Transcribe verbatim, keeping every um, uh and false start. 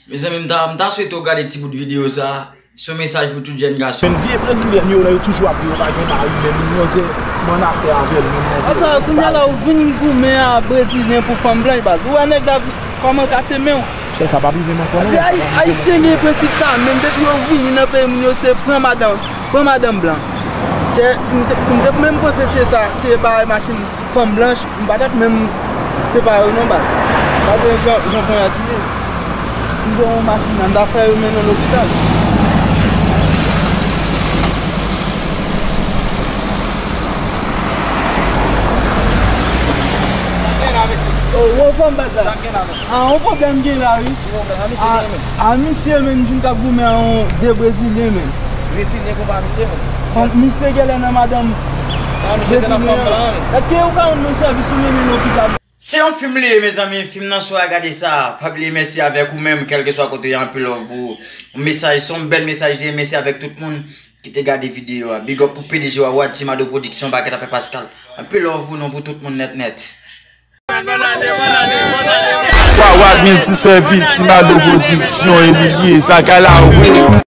Mezanmi, m ta, m ta swete w gade ti bout videyo sa. Se yon mesaj pou tout jèn gason. Men vye brezilyèn yo, lè yo toujou ap di yo pa gen mari, men moun yo se mwen atè avè l, men mwen se. Asa, kounye a la, ou vin goumen a brezilyen pou fanm blanch, baz. Ou wè nèg la kòman l kase men w. Chèf, sa p ap rive m ankò, non. Se Ay-, Ayisyen gen prensip sa, menm depi yo vini nan peyi moun yo, se pran madanm, pran madanm blan. Chè, si m te, si m te menm panse se sa, se bagay machin fanm blanch, m pa t ap menm separe yo non, baz. Gade jan, jan ponyèt li ye. Si m te yon machin nan, m ta fè yo mennen w lopital. Sa gen la, mesye. Oh, ou anfòm, baz la? Sa gen la, mesye. Ah, yon pwoblèm gen la, wi. Yon pwoblèm, a misye, ah, gen, men. A misye, men, m jwenn k ap goumen a yon de brezilyen, men. Brezilyen konpa misye, men. Kon misye genlè nan madanm brezilyen an. Èske ou ka rann mwen sèvis ou mennen l lopital? Se yon fim li ye, mezanmi. Fim nan sou a gade sa. Pa bliye, mèsi avèk ou menm, kèlkeswa kote w ye, anpil love pou ou. Yon mesaj, se yon bèl mesaj li ye, mèsi avèk tout moun ki te gade videyo a. Big up pou P D G Wawad, Team Ado Production, Bakèt Afè Pascal. Anpil love pou nou, pou tout moun nèt nèt. Wawad Miltisèvis, Team Ado Production, e li ye, sa kay la, wi.